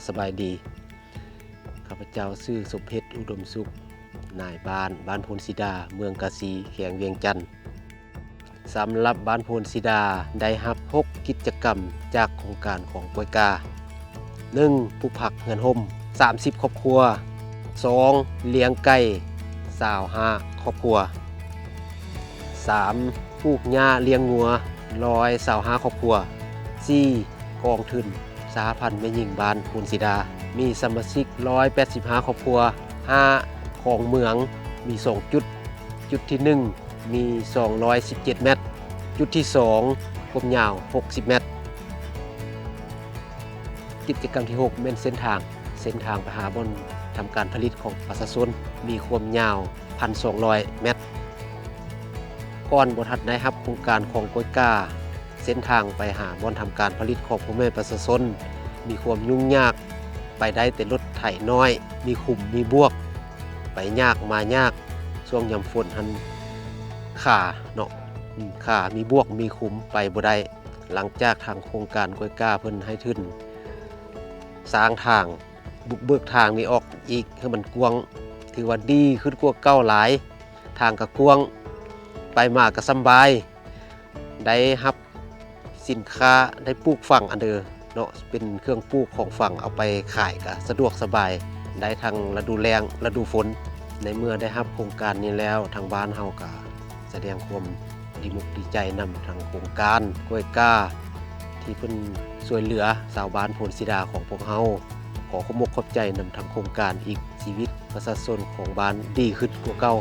ສະບາຍດີ. ຂ້າພະເຈົ້າຊື່ສົມເພັດ ອຸດົມສຸກ, ນາຍບ້ານ ບ້ານໂພນສີດາ, ເມືອງກາສີ, ແຂວງວຽງຈັນ. ສຳລັບບ້ານໂພນສີດາໄດ້ຮັບຫົກກິດຈະກຳຈາກໂຄງການຂອງກວຍກາ. ໜຶ່ງ ປູກຜັກເຮືອນຮົ່ມ ສາມສິບຄອບຄົວ. ສອງ ລ້ຽງໄກ່ ຊາວຫ້າຄອບຄົວ. ສາມ ປູກຫຍ້າລ້ຽງງົວ ຮ້ອຍຊາວຫ້າຄອບຄົວ. ສີ່ ກອງທຶນສະຫະພັນແມ່ຍິງບ້ານໂພນສີດາ ມີສະມາຊິກຮ້ອຍແປດສິບຫ້າຄອບຄົວ. ຫ້າ ຂອງເມືອງມີສອງຈຸດ, ຈຸດທີໜຶ່ງມີສອງຮ້ອຍສິບເຈັດແມັດ, ຈຸດທີສອງຄວາມຍາວຫົກສິບແມັດ. ກິດຈະກຳທີຫົກແມ່ນເສັ້ນທາງ, ເສັ້ນທາງໄປຫາບ່ອນທຳການຜະລິດຂອງປະຊາຊົນ ມີຄວາມຍາວພັນສອງຮ້ອຍແມັດ. ກ່ອນບໍ່ທັນໄດ້ຮັບໂຄງການຂອງກວຍກາ, ເສັ້ນທາງໄປຫາບ່ອນທຳການຜະລິດຂອງພໍ່ແມ່ປະຊາຊົນ ມີຄວາມຫຍຸ້ງຍາກ, ໄປໄດ້ແຕ່ລົດໄຖນ້ອຍ, ມີຂຸມມີບວກ, ໄປຍາກມາຍາກ. ຊ່ວງຍາມຝົນຫັ້ນ ຂາເນາະ, ຂາມີບວກມີຂຸມ ໄປບໍ່ໄດ້. ຫຼັງຈາກທາງໂຄງການກວຍກາເພິ່ນໃຫ້ທຶນສ້າງທາງ, ບຸກເບີກທາງນີ້ອອກອີກໃຫ້ມັນກວ້າງ, ຖືວ່າດີຂຶ້ນກວ່າເກົ່າຫຼາຍ. ທາງກະກວ້າງ, ໄປມາກະສຳບາຍ, ໄດ້ຮັບສິນຄ້າ, ໄດ້ປູກຝັງອັນເດີເນາະ, ເປັນເຄື່ອງປູກຂອງຝັງ ເອົາໄປຂາຍກະສະດວກສະບາຍ, ໄດ້ທັງລະດູແລ້ງ, ລະດູຝົນ. ໃນເມື່ອໄດ້ຮັບໂຄງການນີ້ແລ້ວ, ທາງບ້ານເຮົາກະສະແດງຄວາມດີມຸກດີໃຈນຳທາງໂຄງການກວຍກາ ທີ່ເພິ່ນຊ່ວຍເຫຼືອຊາວບ້ານໂພນສີດາຂອງພວກເຮົາ. ຂໍຂອບອົກຂອບໃຈນຳທາງໂຄງການອີກ, ຊີວິດປະຊາຊົນຂອງບ້ານດີຂຶ້ນກວ່າເກົ່າ.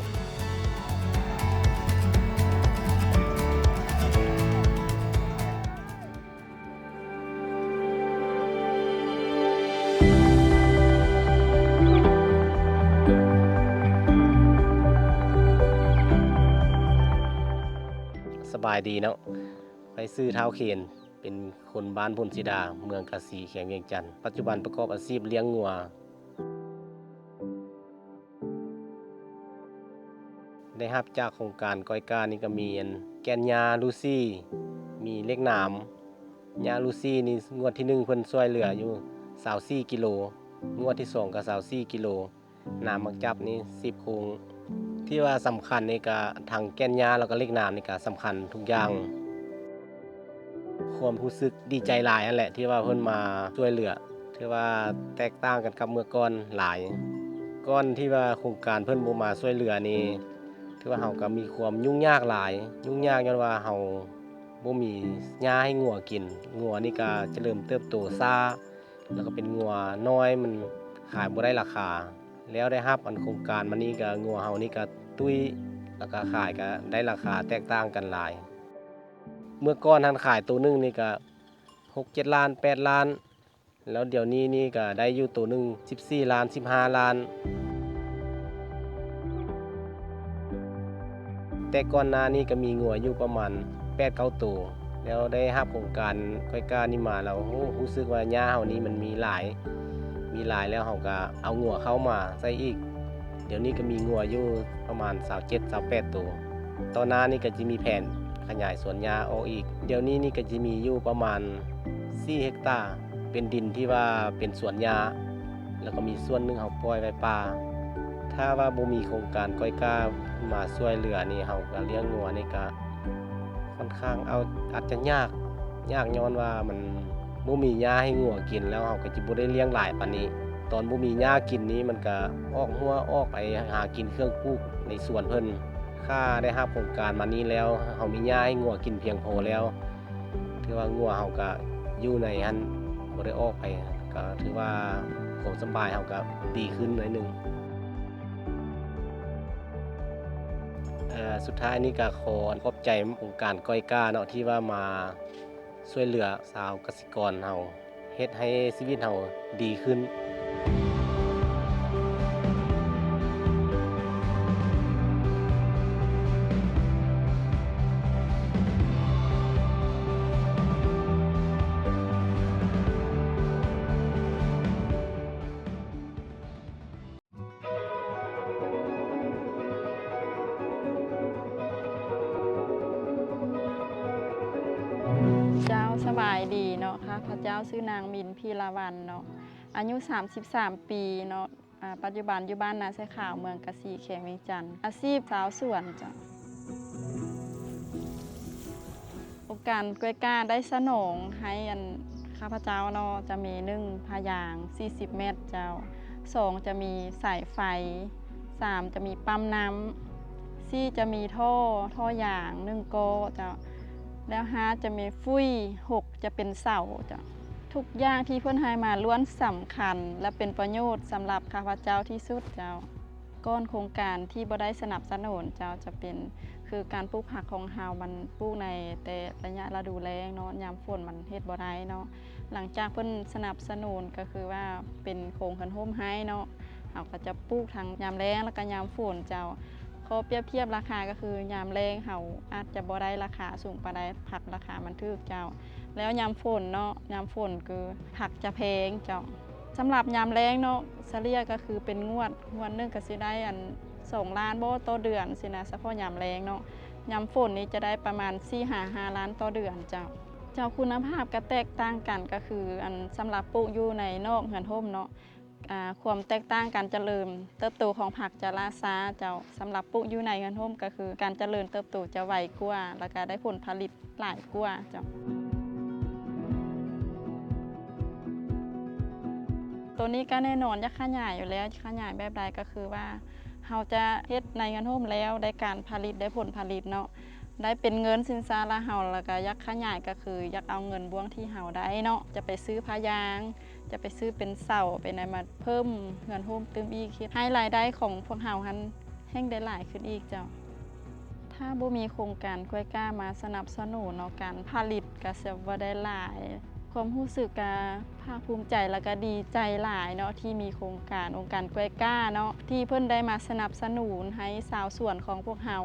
ສະບາຍດີເນາະ, ຂ້ອຍຊື່ທ້າວເຂນ. ເປັນຄົນບ້ານໂພນສີດາ, ເມືອງກາສີ, ແຂວງວຽງຈັນ. ປັດຈຸບັນປະກອບອາຊີບລ້ຽງງົວ. ໄດ້ຮັບຈາກໂຄງການກວຍການີ້ກະມີ ອັນ ແກ່ນຫຍ້າລູຊີ, ມີເຫຼັກໜາມ. ຫຍ້າລູຊີນີ້ ງວດທີໜຶ່ງເພິ່ນຊ່ວຍເຫຼືອຢູ່ຊາວສີ່ກິໂລ, ງວດທີສອງກະຊາວສີ່ກິໂລ. ໜາມໝາກຈັບນີ້ສິບໂຄງ. ທີ່ວ່າສຳຄັນນີ້ກະທັງແກ່ນຫຍ້າ ແລ້ວກະເຫຼັກໜາມນີ້ກະສຳຄັນທຸກຢ່າງ. ຄວາມຮູ້ສຶກດີໃຈຫຼາຍຫັ້ນແຫຼະ ທີ່ວ່າເພິ່ນມາຊ່ວຍເຫຼືອ, ຖືວ່າແຕກຕ່າງກັນກັບເມື່ອກ່ອນຫຼາຍ. ກ່ອນທີ່ວ່າໂຄງການເພິ່ນບໍ່ມາຊ່ວຍເຫຼືອນີ້ ຖືວ່າເຮົາກະມີຄວາມຫຍຸ້ງຍາກຫຼາຍ, ຫຍຸ້ງຍາກຍ້ອນວ່າເຮົາບໍ່ມີຫຍ້າໃຫ້ງົວກິນ, ງົວນີ້ກະຈະເລີ່ມເຕີບໂຕຊ້າ. ແລ້ວກໍເປັນງົວນ້ອຍ ມັນຂາຍບໍ່ໄດ້ລາຄາ. ແລ້ວໄດ້ຮັບອັນໂຄງການມານີ້ກະງົວເຮົານີ້ກະຕຸ້ຍ, ແລ້ວກະຂາຍກະໄດ້ລາຄາແຕກຕ່າງກັນຫຼາຍ. ເມື່ອກ່ອນຫັ້ນຂາຍໂຕໜຶ່ງນີ້ກະຫົກເຈັດລ້ານ ແປດລ້ານ, ແລ້ວດຽວນີ້ນີ້ກະໄດ້ຢູ່ໂຕໜຶ່ງສິບສີ່ລ້ານ ສິບຫ້າລ້ານ. ແຕ່ກ່ອນໜ້ານີ້ກະມີງົວຢູ່ປະມານແປດເກົ້າໂຕ, ແລ້ວໄດ້ຮັບໂຄງການກວຍການີ້ມາແລ້ວ ໂອ້ ຮູ້ສຶກວ່າຫຍ້າເຮົານີ້ມັນມີຫຼາຍ, ມີຫຼາຍແລ້ວເຮົາກະເອົາງົວເຂົ້າມາໃສ່ອີກ. ດຽວນີ້ກະມີງົວຢູ່ປະມານຊາວເຈັດ ຊາວແປດໂຕ. ຕໍ່ໜ້ານີ້ກະຈະມີແຜນຂະຫຍາຍສວນຫຍ້າອອກອີກ. ດຽວນີ້ນີ້ກະຈະມີຢູ່ປະມານສີ່ເຮັກຕາ, ເປັນດິນທີ່ວ່າເປັນສວນຫຍ້າ, ແລ້ວກໍມີສ່ວນໜຶ່ງເຮົາປ່ອຍໄວ້ປ່າ. ຖ້າວ່າບໍ່ມີໂຄງການກວຍກາມາຊ່ວຍເຫຼືອນີ້ ເຮົາກະລ້ຽງງົວນີ້ກະຄ່ອນຂ້າງເອົາ ອາດຈະຍາກ, ຍາກຍ້ອນວ່າມັນບໍ່ມີຫຍ້າໃຫ້ງົວກິນ, ແລ້ວເຮົາກະຈະບໍ່ໄດ້ລ້ຽງຫຼາຍປານນີ້. ຕອນບໍ່ມີຫຍ້າກິນນີ້ ມັນກະອອກຮົ້ວ ອອກໄປຫາກິນເຄື່ອງປູກໃນສວນເພິ່ນ. ຖ້າໄດ້ຮັບໂຄງການມານີ້ແລ້ວ ເຮົາມີຫຍ້າໃຫ້ງົວກິນພຽງພໍແລ້ວ ຖືວ່າງົວເຮົາກະຢູ່ໃນຫັ້ນ ບໍ່ໄດ້ອອກໄປ, ກະຖືວ່າຄວາມສະບາຍເຮົາກະດີຂຶ້ນໜ້ອຍໜຶ່ງ. ເອີ ສຸດທ້າຍນີ້ກະຂໍຂອບໃຈໂຄງການກວຍກາເນາະ ທີ່ວ່າມາຊ່ວຍເຫຼືອຊາວກະສິກອນເຮົາ ເຮັດໃຫ້ຊີວິດເຮົາດີຂຶ້ນ. ເຈົ້າ ສະບາຍດີເນາະ, ຂ້າພະເຈົ້າຊື່ນາງ ມິນ ພີລະວັນ ເນາະ. ອາຍຸສາມສິບສາມປີເນາະ. ອາ ປັດຈຸບັນຢູ່ບ້ານນາຊາຍຂາວ ເມືອງກະສີ ແຂວງວຽງຈັນ. ອາຊີບຊາວສວນເຈົ້າ. ອົງການກ້ວຍກ້າໄດ້ສະໜອງໃຫ້ອັນຂ້າພະເຈົ້າເນາະ ຈະມີ ໜຶ່ງ ຜ້າຢາງສີ່ສິບແມັດເຈົ້າ, ສອງ ຈະມີສາຍໄຟ, ສາມ ຈະມີປ້ຳນ້ຳ, ສີ່ ຈະມີທໍ່ ທໍ່ຢາງໜຶ່ງກໍເຈົ້າ, ແລ້ວ ຫ້າ ຈະມີຟຸ້ຍ, ຫົກ ຈະເປັນເສົາເຈົ້າ. ທຸກຢ່າງທີ່ເພິ່ນໃຫ້ມາລ້ວນສຳຄັນ ແລະ ເປັນປະໂຫຍດສຳລັບຂ້າພະເຈົ້າທີ່ສຸດເຈົ້າ. ກ່ອນໂຄງການທີ່ບໍ່ໄດ້ສະໜັບສະໜູນເຈົ້າ ຈະເປັນ ຄືການປູກຜັກຂອງເຮົາ ມັນປູກໃນແຕ່ໄລຍະລະດູແລ້ງເນາະ, ຍາມຝົນມັນເຮັດບໍ່ໄດ້ເນາະ. ຫຼັງຈາກເພິ່ນສະໜັບສະໜູນ ກໍຄືວ່າເປັນໂຄງເຮືອນຮົ່ມໃຫ້ເນາະ, ເຮົາກໍຈະປູກທັງຍາມແລ້ງ ແລ້ວກໍຍາມຝົນເຈົ້າ. ຂໍ້ປຽບທຽບລາຄາກໍຄື ຍາມແລ້ງເຮົາອາດຈະບໍ່ໄດ້ລາຄາສູງປານໃດ, ຜັກລາຄາມັນຖືກເຈົ້າ. ແລ້ວຍາມຝົນເນາະ, ຍາມຝົນຄືຜັກຈະແພງເຈົ້າ. ສຳລັບຍາມແລ້ງເນາະ, ສະເລ່ຍກໍຄືເປັນງວດ, ງວດໜຶ່ງກໍຊິໄດ້ອັນ ສອງລ້ານບໍ່ຕໍ່ເດືອນຊີ້ນະ, ສະເພາະຍາມແລ້ງເນາະ. ຍາມຝົນນີ້ຈະໄດ້ປະມານ ສີ່ ຫາ ຫ້າລ້ານຕໍ່ເດືອນເຈົ້າ. ເຈົ້າ, ຄຸນນະພາບກໍແຕກຕ່າງກັນ, ກໍຄືອັນ ສຳລັບປູກຢູ່ໃນນອກເຮືອນຮົ່ມເນາະ, ອາ ຄວາມແຕກຕ່າງການຈະເລີນເຕີບໂຕຂອງຜັກຈະລ້າຊ້າເຈົ້າ. ສຳລັບປູກຢູ່ໃນເຮືອນຮົ່ມກໍຄືການຈະເລີນເຕີບໂຕຈະໄວກວ່າ ແລ້ວກໍໄດ້ຜົນຜະລິດຫຼາຍກວ່າເຈົ້າ. ໂຕນີ້ກໍແນ່ນອນຢາກຂະຫຍາຍຢູ່ແລ້ວ, ຂະຫຍາຍແບບໃດກໍຄືວ່າ ເຮົາຈະເຮັດໃນເຮືອນຮົ່ມແລ້ວໄດ້ການຜະລິດ, ໄດ້ຜົນຜະລິດເນາະ, ໄດ້ເປັນເງິນສິນຊາລະເຮົາ ແລ້ວກໍຢາກຂະຫຍາຍ ກໍຄືຢາກເອົາເງິນບ່ວງທີ່ເຮົາໄດ້ເນາະ ຈະໄປຊື້ຜ້າຢາງ, ຈະໄປຊື້ເປັນເສົາ ເປັນຫຍັງມາເພີ່ມເຮືອນຮົ່ມຕື່ມອີກ, ເຮັດໃຫ້ລາຍໄດ້ຂອງພວກເຮົາຫັ້ນແຮ່ງໄດ້ຫຼາຍຂຶ້ນອີກເຈົ້າ. ຖ້າບໍ່ມີໂຄງການກ້ວຍກ້າມາສະໜັບສະໜູນເນາະ, ການຜະລິດກໍຈະບໍ່ໄດ້ຫຼາຍ. ຄວາມຮູ້ສຶກກະພາກພູມໃຈ ແລ້ວກະດີໃຈຫຼາຍເນາະ ທີ່ມີໂຄງການອົງການກ້ວຍກ້າເນາະ ທີ່ເພິ່ນໄດ້ມາສະໜັບສະໜູນໃຫ້ຊາວສວນຂອງພວກເຮົາ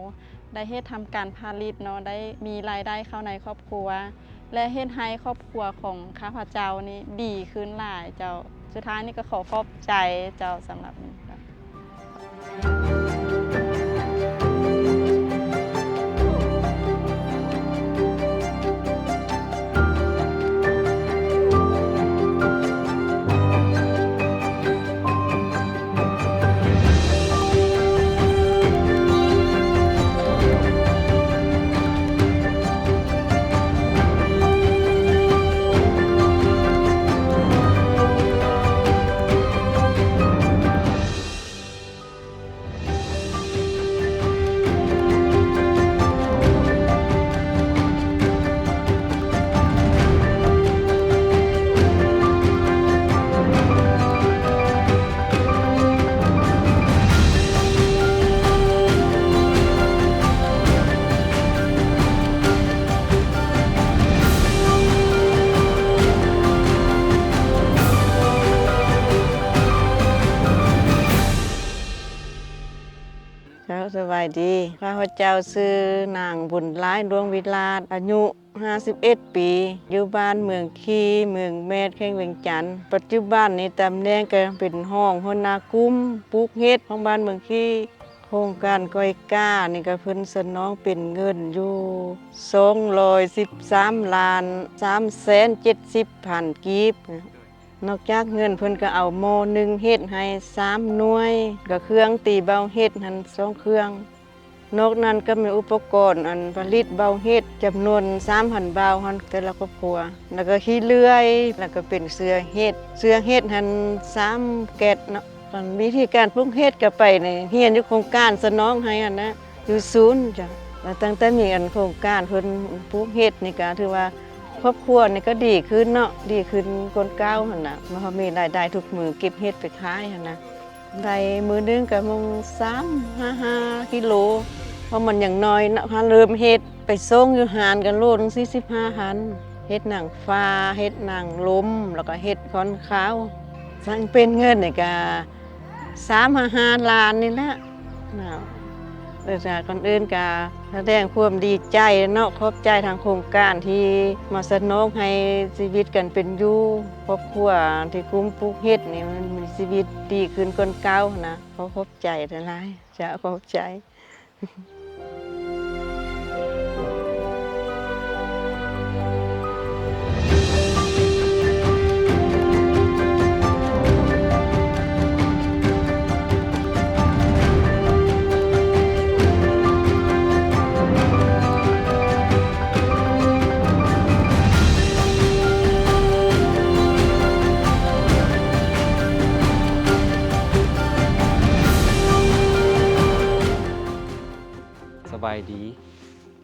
ໄດ້ເຮັດທຳການຜະລິດເນາະ, ໄດ້ມີລາຍໄດ້ເຂົ້າໃນຄອບຄົວ ແລະ ເຮັດໃຫ້ຄອບຄົວຂອງຂ້າພະເຈົ້ານີ້ດີຂຶ້ນຫຼາຍເຈົ້າ. ສຸດທ້າຍນີ້ກໍຂໍຂອບໃຈເຈົ້າສຳລັບນີ້. ເຈົ້າ, ສະບາຍດີ. ຂ້າພະເຈົ້າຊື່ນາງບຸນຫຼາຍ ດວງວິລາດ, ອາຍຸຫ້າສິບເອັດປີ, ຢູ່ບ້ານເມືອງຄີ ເມືອງແມດ ແຂວງວຽງຈັນ. ປັດຈຸບັນນີ້ຕຳແໜ່ງກໍເປັນຮອງຫົວໜ້າກຸ່ມປູກເຫັດຂອງບ້ານເມືອງຄີ. ໂຄງການກ້ອຍກ້ານີ້ກໍເພິ່ນສະໜອງເປັນເງິນຢູ່ສອງຮ້ອຍສິບສາມລ້ານສາມແສນເຈັດສິບພັນກີບ. ນອກຈາກເງິນ ເພິ່ນກໍເອົາໝໍ້ໜຶ່ງເຮັດໃຫ້ສາມໜ່ວຍ, ກໍເຄື່ອງຕີເບົາເຫັດຫັ້ນສອງເຄື່ອງ. ນອກນັ້ນກໍມີອຸປະກອນອັນຜະລິດເບົາເຫັດ ຈຳນວນສາມພັນເບົາຫັ້ນແຕ່ລະຄອບຄົວ, ແລ້ວກໍຂີ້ເລື່ອຍ, ແລ້ວກໍເປັນເຊື້ອເຫັດ, ເຊື້ອເຫັດຫັ້ນສາມແກັດເນາະ. ອັນວິທີການປູກເຫັດກໍໄປໃນ ຮຽນຢູ່ໂຄງການສະໜອງໃຫ້ຫັ້ນນະ ຢູ່ສູນເຈົ້າ. ແລ້ວຕັ້ງແຕ່ມີອັນໂຄງການເພິ່ນປູກເຫັດນີ້ ກໍຖືວ່າຄອບຄົວນີ້ກໍດີຂຶ້ນເນາະ, ດີຂຶ້ນກວ່າເກົ່າຫັ້ນນະ. ເຮົາມີລາຍໄດ້ທຸກມື້ ເກັບເຫັດໄປຂາຍຫັ້ນນະ, ໄດ້ມື້ໜຶ່ງກໍປະມານສາມຫາຫ້າກິໂລ, ເພາະມັນຍັງນ້ອຍເນາະ. ເຮົາເລີ່ມເຮັດ ໄປສົ່ງຢູ່ຮ້ານກໍໂລໜຶ່ງສີ່ສິບຫ້າພັນ, ເຫັດນາງຟ້າ, ເຫັດນາງລົມ, ແລ້ວກໍເຫັດຂ້ອນຂາວ. ສ້າງເປັນເງິນນີ້ກໍສາມຫາຫ້າລ້ານນີ້ແຫຼະ. ແລ້ວຈາກກ່ອນອື່ນກໍສະແດງຄວາມດີໃຈເນາະ, ຂອບໃຈທາງໂຄງການທີ່ມາສະໜອງໃຫ້ຊີວິດການເປັນຢູ່ຄອບຄົວທີ່ກຸ່ມປູກເຫັດນີ້ ມັນມີຊີວິດດີຂຶ້ນກວ່າເກົ່ານະ. ຂໍຂອບໃຈຫຼາຍໆ. ເຈົ້າ, ຂອບໃຈ.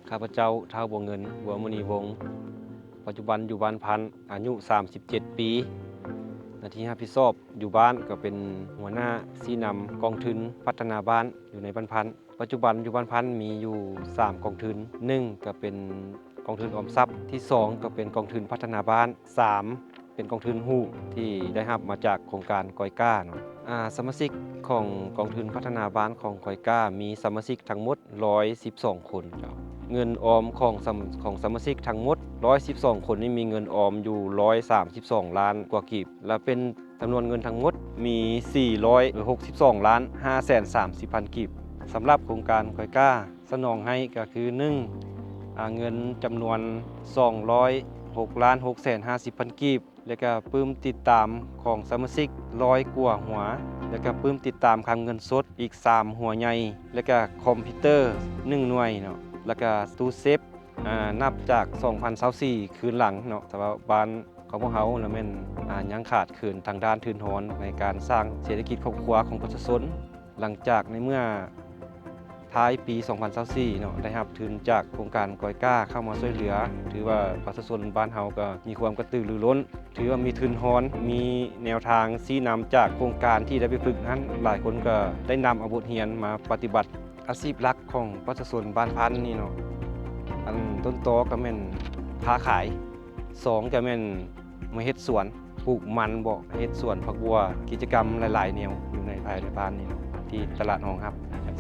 ຂ້າພະເຈົ້າ ທ້າວ ບົວເງິນ ບົວມະນີວົງ ປັດຈຸບັນຢູ່ບ້ານພັນ ອາຍຸສາມສິບເຈັດປີ ໜ້າທີ່ຮັບຜິດຊອບຢູ່ບ້ານກໍເປັນຫົວໜ້າຊີ້ນຳກອງທຶນພັດທະນາບ້ານຢູ່ໃນບ້ານພັນ. ປັດຈຸບັນຢູ່ບ້ານພັນມີຢູ່ສາມກອງທຶນ, ໜຶ່ງກໍເປັນກອງທຶນອອມຊັບ, ທີສອງກໍເປັນກອງທຶນພັດທະນາບ້ານ, ສາມ ເປັນກອງທຶນຮູ້ທີ່ໄດ້ຮັບມາຈາກໂຄງການກອຍກ້າເນາະ. ອາ ສະມາຊິກຂອງກອງທຶນພັດທະນາບ້ານຂອງກອຍກ້າ ມີສະມາຊິກທັງໝົດຮ້ອຍສິບສອງຄົນເຈົ້າ. ເງິນອອມຂອງສະ ຂອງສະມາຊິກທັງໝົດຮ້ອຍສິບສອງຄົນນີ້ ມີເງິນອອມຢູ່ຮ້ອຍສາມສິບສອງລ້ານກວ່າກີບ ແລະ ເປັນຈຳນວນເງິນທັງໝົດມີສີ່ຮ້ອຍຫົກສິບສອງລ້ານຫ້າແສນສາມສິບພັນກີບ. ສຳລັບໂຄງການກອຍກ້າສະໜອງໃຫ້ກໍຄື ໜຶ່ງ ອາ ເງິນຈຳນວນສອງຮ້ອຍຫົກລ້ານຫົກແສນຫ້າສິບພັນກີບ ແລະກະປຶ້ມຕິດຕາມຂອງສະມາຊິກຮ້ອຍກວ່າຫົວ ແລະກະປຶ້ມຕິດຕາມຄັງເງິນສົດອີກສາມຫົວໃຫຍ່ ແລະກະຄອມພິວເຕີໜຶ່ງໜ່ວຍເນາະ ແລະກະຕູ້ເຊຟ ອາ ນັບຈາກສອງພັນຊາວສີ່ຄືນຫຼັງເນາະ. ສຳລັບບ້ານຂອງພວກເຮົາລະແມ່ນ ອາ ຍັງຂາດເຂີນທາງດ້ານທຶນຮອນໃນການສ້າງເສດຖະກິດຄອບຄົວຂອງປະຊາຊົນ. ຫຼັງຈາກໃນເມື່ອທ້າຍປີສອງພັນຊາວສີ່ເນາະ ໄດ້ຮັບທຶນຈາກໂຄງການກອຍກ້າເຂົ້າມາຊ່ວຍເຫຼືອ, ຖືວ່າປະຊາຊົນບ້ານເຮົາກໍມີຄວາມກະຕືລືລົ້ນ, ຖືວ່າມີທຶນຮອນ, ມີແນວທາງຊີ້ນຳຈາກໂຄງການທີ່ໄດ້ໄປຝຶກນັ້ນ, ຫຼາຍຄົນກໍໄດ້ນຳເອົາບົດຮຽນມາປະຕິບັດ. ອາຊີບຫຼັກຂອງປະຊາຊົນບ້ານພັນນີ້ເນາະ ອັນຕົ້ນຕໍກໍແມ່ນຄ້າຂາຍ, ສອງກໍແມ່ນມາເຮັດສວນ ປູກມັນບໍ ເຮັດສວນຜັກບົວ, ກິດຈະກຳຫຼາຍໆແນວຢູ່ໃນ ພາຍໃນບ້ານນີ້ເນາະ ທີ່ຕະຫຼາດຮອງຮັບ.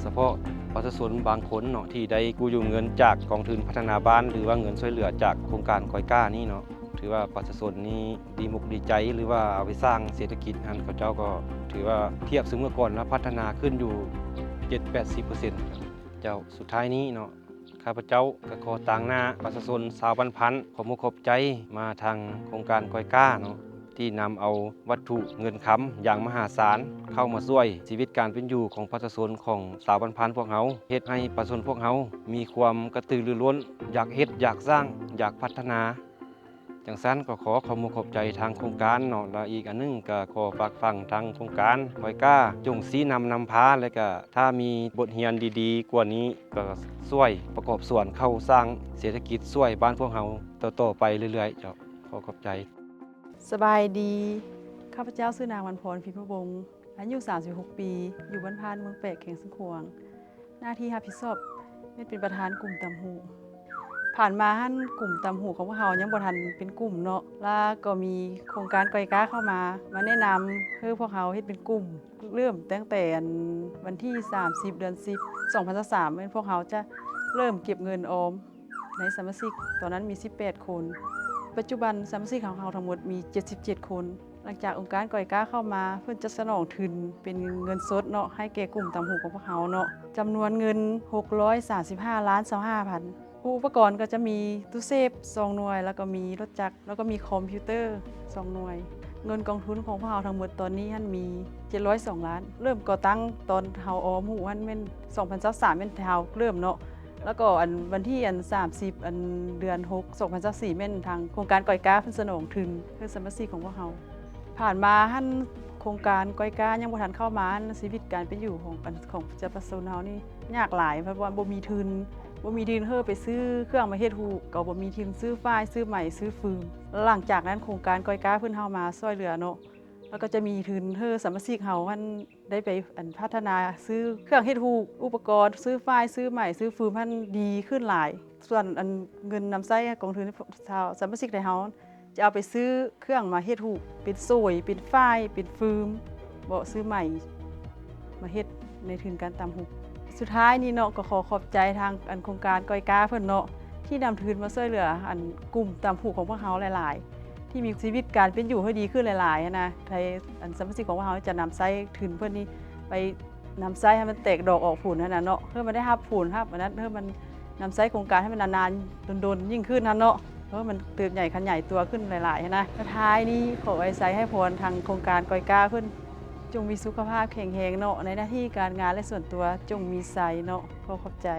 ສະເພາະປະຊາຊົນບາງຄົນເນາະ ທີ່ໄດ້ກູ້ຢືມເງິນຈາກກອງທຶນພັດທະນາບ້ານ ຫຼືວ່າເງິນຊ່ວຍເຫຼືອຈາກໂຄງການກອຍກ້ານີ້ເນາະ ຖືວ່າປະຊາຊົນນີ້ດີອົກດີໃຈ ຫຼືວ່າເອົາໄປສ້າງເສດຖະກິດຫັ້ນ ເຂົາເຈົ້າກໍຖືວ່າທຽບສະເໝືອກ່ອນລະພັດທະນາຂຶ້ນຢູ່ເຈັດແປດສິບເປີເຊັນເຈົ້າ. ສຸດທ້າຍນີ້ເນາະ ຂ້າພະເຈົ້າກໍຂໍຕາງໜ້າປະຊາຊົນຊາວບ້ານພັນ ຂໍມຸກຂອບໃຈມາທາງໂຄງການກອຍກ້າເນາະ ທີ່ນຳເອົາວັດຖຸເງິນຄຳຢ່າງມະຫາສານເຂົ້າມາຊ່ວຍຊີວິດການເປັນຢູ່ຂອງປະຊາຊົນຂອງຊາວບ້ານພັນພວກເຮົາ, ເຮັດໃຫ້ປະຊາຊົນພວກເຮົາມີຄວາມກະຕືລືລົ້ນ ຢາກເຮັດ ຢາກສ້າງ ຢາກພັດທະນາ. ຈັ່ງຊັ້ນກໍຂໍຂອບມຸກຂອບໃຈທາງໂຄງການເນາະ ແລະ ອີກອັນໜຶ່ງກໍຂໍຝາກຝັງທາງໂຄງການກອຍກ້າ ຈົ່ງຊີ້ນຳນຳພາ ແລະ ກະຖ້າມີບົດຮຽນດີໆກວ່ານີ້ ກໍຊ່ວຍປະກອບສ່ວນເຂົ້າສ້າງເສດຖະກິດຊ່ວຍບ້ານພວກເຮົາຕໍ່ໆໄປເລື້ອຍໆເຈົ້າ. ຂໍຂອບໃຈ. ສະບາຍດີ, ຂ້າພະເຈົ້າຊື່ນາງ ວັນພອນ ພິມພະວົງ ອາຍຸສາມສິບຫົກປີ ຢູ່ບ້ານພານ ເມືອງແປກ ແຂວງຊຽງຂວາງ. ໜ້າທີ່ຮັບຜິດຊອບແມ່ນເປັນປະທານກຸ່ມຕຳຫູກ. ຜ່ານມາຫັ້ນ ກຸ່ມຕຳຫູກຂອງພວກເຮົາຍັງບໍ່ທັນເປັນກຸ່ມເນາະ, ລະກໍມີໂຄງການກອຍກ້າເຂົ້າມາ ມາແນະນຳໃຫ້ພວກເຮົາເຮັດເປັນກຸ່ມ. ເລີ່ມຕັ້ງແຕ່ອັນວັນທີສາມສິບ ເດືອນສິບ ສອງພັນຊາວສາມ ແມ່ນພວກເຮົາຈະເລີ່ມເກັບເງິນອອມໃນສະມາຊິກ, ຕອນນັ້ນມີສິບແປດຄົນ. ປັດຈຸບັນສະມາຊິກຂອງເຮົາທັງໝົດມີເຈັດສິບເຈັດຄົນ. ຫຼັງຈາກອົງການກອຍກ້າເຂົ້າມາ, ເພິ່ນຈະສະໜອງທຶນເປັນເງິນສົດເນາະ ໃຫ້ແກ່ກຸ່ມຕຳຫູກຂອງພວກເຮົາເນາະ, ຈຳນວນເງິນຫົກຮ້ອຍສາມສິບຫ້າລ້ານຊາວຫ້າພັນ. ອຸປະກອນກໍຈະມີຕູ້ເຊຟສອງໜ່ວຍ, ແລ້ວກໍມີລົດຈັກ, ແລ້ວກໍມີຄອມພິວເຕີສອງໜ່ວຍ. ເງິນກອງທຶນຂອງພວກເຮົາທັງໝົດຕອນນີ້ຫັ້ນມີເຈັດຮ້ອຍສອງລ້ານ. ເລີ່ມກໍ່ຕັ້ງຕອນເຮົາອອມຫູຫັ້ນແມ່ນສອງພັນຊາວສາມ ແມ່ນເຮົາເລີ່ມເນາະ. ແລ້ວກໍອັນວັນທີອັນສາມສິບ ອັນເດືອນຫົກ ສອງພັນຊາວສີ່ ແມ່ນທາງໂຄງການກອຍກ້າເພິ່ນສະໜອງທຶນໃຫ້ສະມາຊິກຂອງພວກເຮົາ. ຜ່ານມາຫັ້ນ ໂຄງການກອຍກ້າຍັງບໍ່ທັນເຂົ້າມາ, ຊີວິດການເປັນຢູ່ຂອງອັນ ຂອງປະຊາຊົນເຮົານີ້ຍາກຫຼາຍ, ເພາະວ່າບໍ່ມີທຶນ, ບໍ່ມີທຶນເຮີໄປຊື້ເຄື່ອງມາເຮັດຫູກ, ກໍບໍ່ມີທຶນຊື້ຝ້າຍ, ຊື້ໄໝ, ຊື້ຟືມ. ຫຼັງຈາກນັ້ນໂຄງການກອຍກ້າເພິ່ນເຂົ້າມາຊ່ວຍເຫຼືອເນາະ, ແລ້ວກໍຈະມີທຶນເຮີສະມາຊິກເຮົາຫັ້ນ ໄດ້ໄປອັນພັດທະນາຊື້ເຄື່ອງເຮັດຫູກ, ອຸປະກອນ, ຊື້ຝ້າຍ, ຊື້ໄໝ, ຊື້ຟືມຫັ້ນດີຂຶ້ນຫຼາຍ. ສ່ວນອັນເງິນນຳໃຊ້ກອງທຶນຊາວສະມາຊິກໄທເຮົາ ຈະເອົາໄປຊື້ເຄື່ອງມາເຮັດຫູກ, ເປັນໂສຍ, ເປັນຝ້າຍ, ເປັນຟືມ, ເບາະ, ຊື້ໄໝມາເຮັດໃນທຶນການຕຳຫູກ. ສຸດທ້າຍນີ້ເນາະ ກໍຂໍຂອບໃຈທາງອັນໂຄງການກອຍກ້າເພິ່ນເນາະ ທີ່ນຳທຶນມາຊ່ວຍເຫຼືອອັນກຸ່ມຕຳຫູກຂອງພວກເຮົາຫຼາຍໆ ທີ່ມີຊີວິດການເປັນຢູ່ໃຫ້ດີຂຶ້ນຫຼາຍໆຫັ້ນນະ. ໃຫ້ອັນສະມາຊິກຂອງພວກເຮົາຈະນຳໃຊ້ທຶນເພິ່ນນີ້ໄປ ນຳໃຊ້ໃຫ້ມັນແຕກດອກອອກຜົນຫັ້ນນະເນາະ, ເພື່ອມັນໄດ້ຮັບຜົນຮັບອັນນັ້ນ, ເພື່ອມັນນຳໃຊ້ໂຄງການໃຫ້ມັນນານໆດົນໆຍິ່ງຂຶ້ນຫັ້ນເນາະ, ເພື່ອມັນເຕີບໃຫຍ່ຂະຫຍາຍຕົວຂຶ້ນຫຼາຍໆຫັ້ນນະ. ສຸດທ້າຍນີ້ຂໍອາໄສໃຫ້ພອນທາງໂຄງການກອຍກ້າເພິ່ນ ຈົ່ງມີສຸຂະພາບແຂງແຮງເນາະ, ໃນໜ້າທີ່ການງານ ແລະ ສ່ວນຕົວຈົ່ງມີໄຊເນາະ. ຂໍຂອບໃຈ.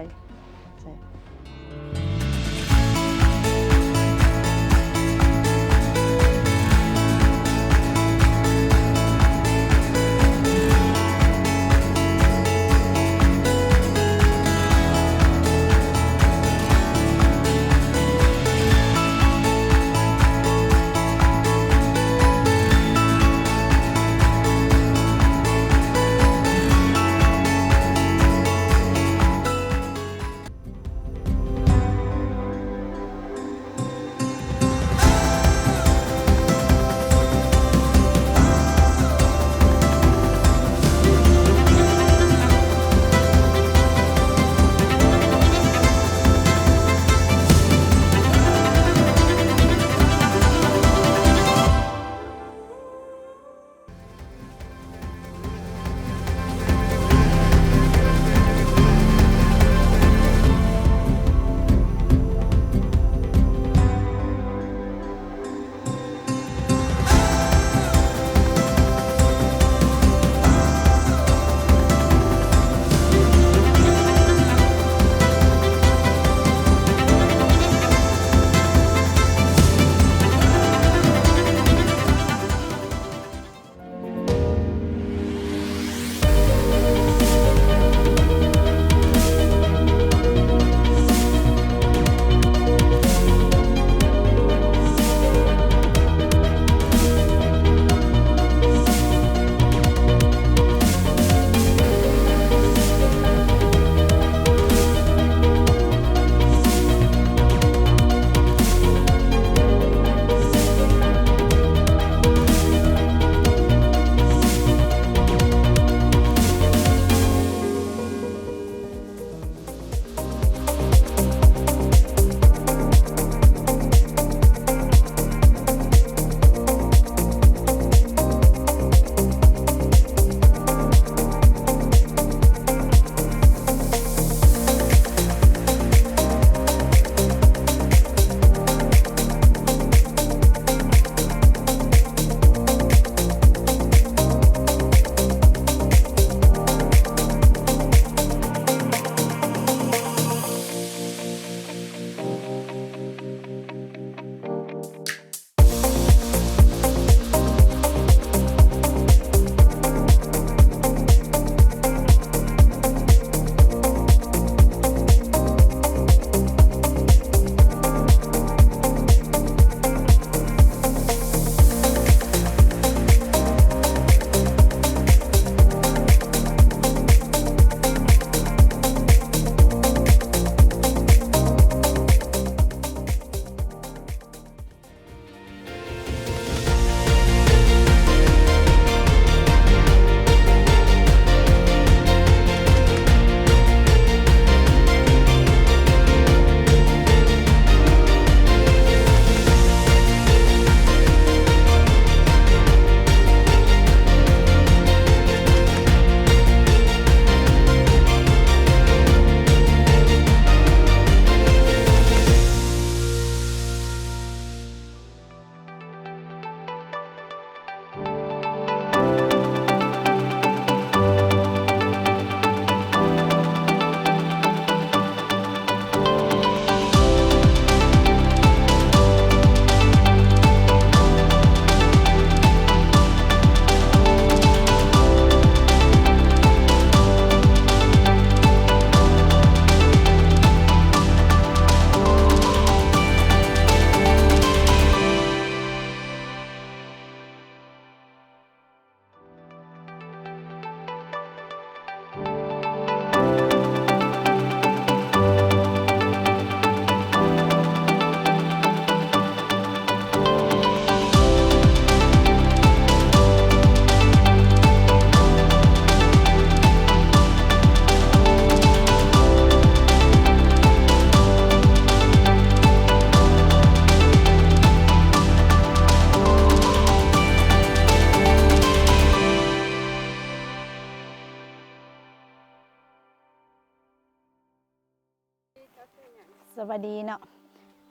ສະບາຍດີເນາະ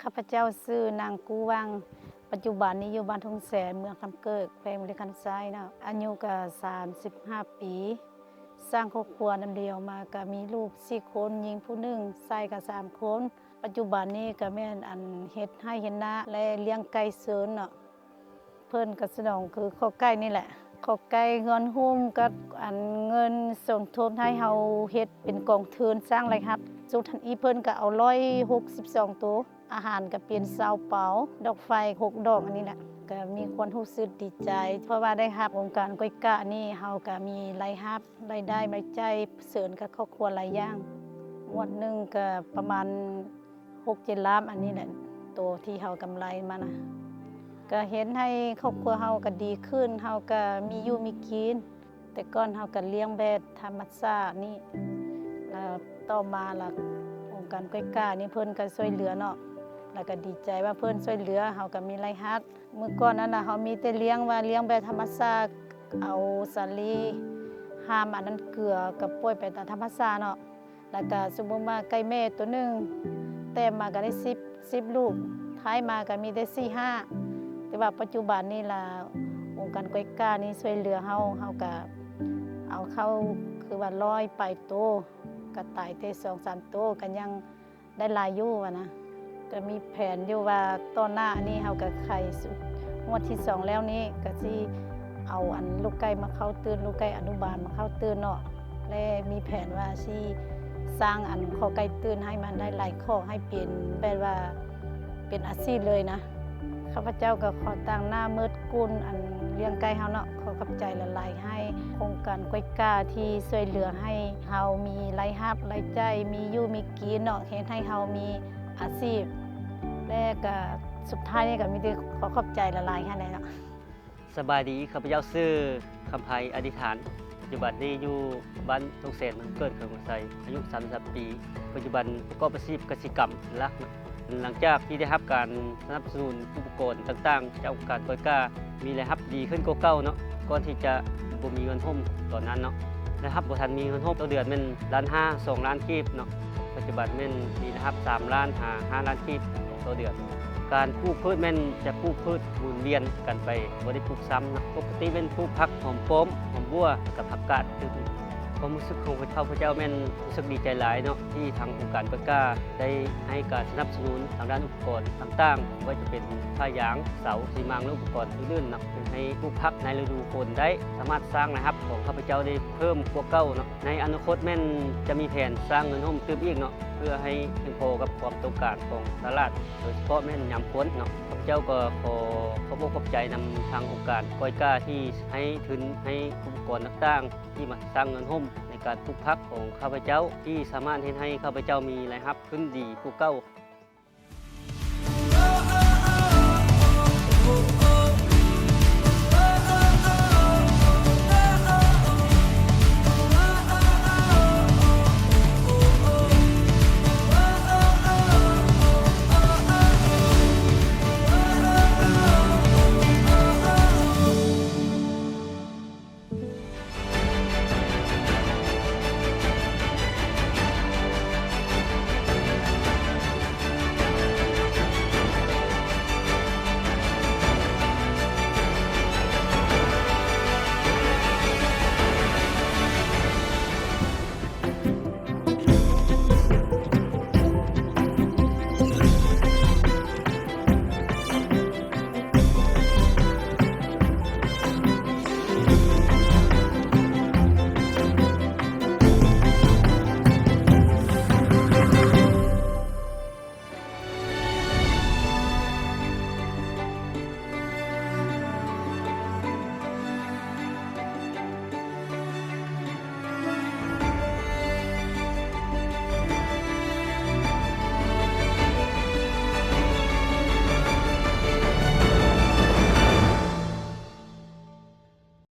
ຂ້າພະເຈົ້າຊື່ນາງ ກູວັງ ປັດຈຸບັນນີ້ຢູ່ບ້ານທົ່ງແສນ ເມືອງທຳເກີກ ແຂວງບໍລິຄຳໄຊເນາະ ອາຍຸກະສາມສິບຫ້າປີ ສ້າງຄອບຄົວນຳດຽວມາກະມີລູກສີ່ຄົນ ຍິງຜູ້ໜຶ່ງ ຊາຍກະສາມຄົນ. ປັດຈຸບັນນີ້ກະແມ່ນ ອັນ ເຮັດໄຮ່ເຮັດນາ ແລະ ລ້ຽງໄກ່ເຊີນເນາະ. ເພິ່ນກະສະໜອງຄືຄອກໄກ່ນີ້ແຫຼະ ຄອກໄກ່ເຮືອນຮົ່ມກັບ ອັນ ເງິນສົມທົບໃຫ້ເຮົາເຮັດເປັນກອງທຶນສ້າງລາຍຮັບ. ຊຸດທັນອີເພິ່ນກະເອົາຮ້ອຍຫົກສິບສອງໂຕ ອາຫານກະເປັນຊາວເປົາ ດອກໄຟຫົກດອກ ອັນນີ້ແຫຼະ ກະມີຄວາມຮູ້ສຶກດີໃຈ ເພາະວ່າໄດ້ຮັບໂຄງການກ້ອຍກ້ານີ້ ເຮົາກະມີລາຍຮັບ ລາຍໄດ້ລາຍຈ່າຍເສີມກັບຄອບຄົວຫຼາຍຢ່າງ ງວດໜຶ່ງກະປະມານຫົກເຈັດລ້ານ ອັນນີ້ແຫຼະ ໂຕທີ່ເຮົາກຳໄລມານະ ກະເຮັດໃຫ້ຄອບຄົວເຮົາກະດີຂຶ້ນ ເຮົາກະມີຢູ່ມີກິນ. ແຕ່ກ່ອນເຮົາກະລ້ຽງແບບທຳມະຊາດນີ້ ແລ້ວຕໍ່ມາລະອົງການກ້ອຍກ້ານີ້ເພິ່ນກະຊ່ວຍເຫຼືອເນາະ ແລ້ວກະດີໃຈວ່າເພິ່ນຊ່ວຍເຫຼືອ ເຮົາກະມີລາຍຮັບ. ມື້ກ່ອນນັ້ນນະ ເຮົາມີແຕ່ລ້ຽງວ່າລ້ຽງແບບທຳມະຊາດ ເອົາສາລີ ຫ້າມອັນນັ້ນເກືອ ກະປ່ອຍໄປຕາມທຳມະຊາດເນາະ. ແລ້ວກະສົມມຸດວ່າໄກ່ແມ່ໂຕໜຶ່ງ ແຕ້ມມາກະໄດ້ສິບ ສິບລູກ ທ້າຍມາກະມີແຕ່ສີ່ຫ້າ ແຕ່ວ່າປັດຈຸບັນນີ້ລະ ອົງການກ້ອຍກ້ານີ້ຊ່ວຍເຫຼືອເຮົາ ເຮົາກະເອົາເຂົ້າຄືວ່າຮ້ອຍປາຍໂຕ ກະຕາຍແຕ່ສອງສາມໂຕ ກະຍັງໄດ້ຫຼາຍຢູ່ຫັ້ນນະ. ກະມີແຜນຢູ່ວ່າຕໍ່ໜ້ານີ້ເຮົາກະໄຂ່ສຸດ ງວດທີສອງແລ້ວນີ້ ກະຊິເອົາອັນລູກໄກ່ມາເຂົ້າຕື່ມ ລູກໄກ່ອະນຸບານມາເຂົ້າຕື່ມເນາະ ແລະ ມີແຜນວ່າຊິສ້າງອັນຄອກໄກ່ຕື່ມໃຫ້ມັນໄດ້ຫຼາຍຄອກ ໃຫ້ເປັນແບບວ່າເປັນອາຊີບເລີຍນະ. ຂ້າພະເຈົ້າກະຂໍຕາງໜ້າໝົດກຸ່ມອັນລ້ຽງໄກ່ເຮົາເນາະ ຂໍຂອບໃຈຫຼາຍໆ ໃຫ້ໂຄງການກ້ອຍກ້າທີ່ຊ່ວຍເຫຼືອໃຫ້ເຮົາມີລາຍຮັບລາຍຈ່າຍ ມີຢູ່ມີກິນເນາະ ເຮັດໃຫ້ເຮົາມີອາຊີບ ແລະ ກະສຸດທ້າຍນີ້ກະມີແຕ່ຂໍຂອບໃຈຫຼາຍໆ ຫັ້ນແຫຼະເນາະ. ສະບາຍດີ ຂ້າພະເຈົ້າຊື່ ຄຳໄພ ອະທິຖານ ປັດຈຸບັນນີ້ຢູ່ບ້ານທົ່ງແສນ ເມືອງທຳເກີກ ແຂວງບໍລິຄຳໄຊ ອາຍຸສາມສິບສາມປີ ປັດຈຸບັນປະກອບອາຊີບກະສິກຳເປັນຫຼັກ. ຫຼັງຈາກທີ່ໄດ້ຮັບການສະໜັບສະໜູນອຸປະກອນຕ່າງໆ ຈາກອົງການກ້ອຍກ້າ ມີລາຍຮັບດີຂຶ້ນກວ່າເກົ່າເນາະ ກ່ອນທີ່ຈະບໍ່ມີເງິນຮົ່ມຕອນນັ້ນເນາະ ລາຍຮັບບໍ່ທັນມີເງິນຮົ່ມ ຕໍ່ເດືອນແມ່ນລ້ານຫ້າ ສອງລ້ານກີບເນາະ ປັດຈຸບັນແມ່ນມີລາຍຮັບສາມລ້ານຫາຫ້າລ້ານກີບຕໍ່ເດືອນ. ການປູກພືດແມ່ນຈະປູກພືດໝູນວຽນກັນໄປ ບໍ່ໄດ້ປູກຊ້ຳເນາະ ປົກກະຕິແມ່ນປູກຜັກ ຫອມປ້ອມ ຫອມບົ່ວ ແລ້ວກະຜັກກາດ. ຄວາມຮູ້ສຶກຂອງຂ້າພະເຈົ້າແມ່ນຮູ້ສຶກດີໃຈຫຼາຍເນາະ ທີ່ທາງອົງການກ້ອຍກ້າໄດ້ໃຫ້ການສະໜັບສະໜູນທາງດ້ານອຸປະກອນຕ່າງໆ ບໍ່ວ່າຈະເປັນຜ້າຢາງ ເສົາ ຊີມາງ ແລະ ອຸປະກອນອື່ນໆເນາະ ເຮັດໃຫ້ປູກຜັກໃນລະດູຝົນໄດ້ ສາມາດສ້າງລາຍຮັບຂອງຂ້າພະເຈົ້າໄດ້ເພີ່ມກວ່າເກົ່າເນາະ. ໃນອະນາຄົດແມ່ນຈະມີແຜນສ້າງເຮືອນຮົ່ມຕື່ມອີກເນາະ ເພື່ອໃຫ້ພຽງພໍກັບຄວາມຕ້ອງການຂອງຕະຫຼາດ ໂດຍສະເພາະແມ່ນຍາມຝົນເນາະ. ຂ້າພະເຈົ້າກໍຂໍຂອບອົກຂອບໃຈນຳທາງອົງການກ້ອຍກ້າທີ່ໃຫ້ທຶນໃຫ້ອຸປະກອນຕ່າງໆ ທີ່ມາສ້າງເຮືອນຮົ່ມໃນການປູກຜັກຂອງຂ້າພະເຈົ້າ ທີ່ສາມາດເຮັດໃຫ້ຂ້າພະເຈົ້າມີລາຍຮັບຂຶ້ນດີກວ່າເກົ່າ.